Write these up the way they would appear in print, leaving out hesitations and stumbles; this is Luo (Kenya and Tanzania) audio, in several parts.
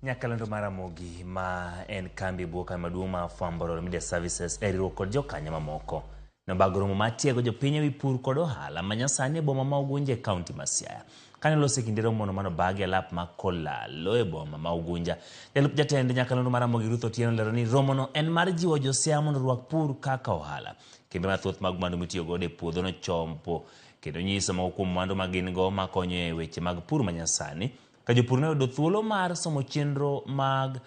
Nyakalondo mar Ramogi ma en kambi e bwo kambi maduong' mar Fwambo Royal Media Services e riwruok kod jokanyo mamoko nobago romo mar tiego jopiny ewi pur kod ohala ma nyasani e boma ma Ugunja e kaunti ma Siaya. Kane oloso e kinde romono mano bagi alap ma Kolalo e boma ma Ugunja, jalup jatend nyakalondo mar Ramogi Ruth Otieno lero ni romono en mar jiwo jo-Siaya mondo orwak pur kaka ohala. Kembe mathoth mag mwandu mitiyo godo e puodho nochompo kendo nyiso moko kuom mwandu ma gin go makonyo e weche mag pur manyasani ka jopur noyudo thuolo mar somo chenro mag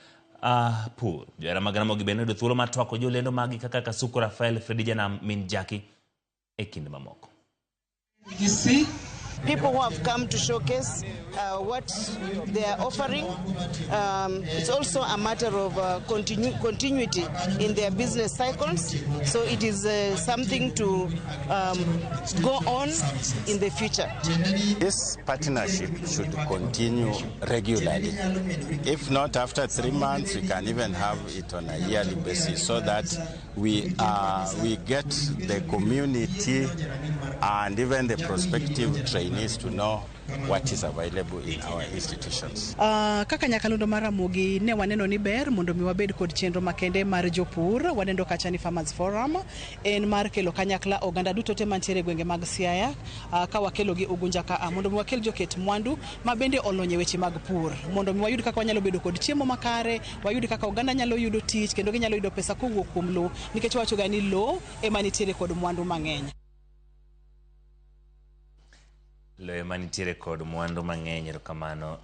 pur. Johera mag Ramogi bende noyudo thuolo mar twako jolendo maggi kaka Kasuku Rafael, Fredi Janam, Min Jackie e kind mamoko. People who have come to showcase what they are offering. It's also a matter of continuity in their business cycles. So it is something to go on in the future. This partnership should continue regularly. If not after 3 months, we can even have it on a yearly basis so that we get the community and even the prospective trainees to know what is available in our institutions. Kaka nyakalondo mar Ramogi ne waneno ni ber mondo mi wabed kod chenro makende mar jopur. Wanendo kacha ni Farmers Forum en mar kelo kanyakla oganda duto te mantiere e gwenge mag Siaya ka wakelo gi Ugunja ka mondo mi wakel joket mwandu ma bende olony e weche mag pur mondo mi wayud kaka wanyalo bedo kod chiemo makare, wayud kaka oganda nyalo yudo tich kendo ginyalo yudo pesa kowuok kuom lowo nikech wawacho ga ni lowo ema nitiere kod mwandu mang'eny. Lowo ema nitiere kod mwandu mang'eny, erokamano.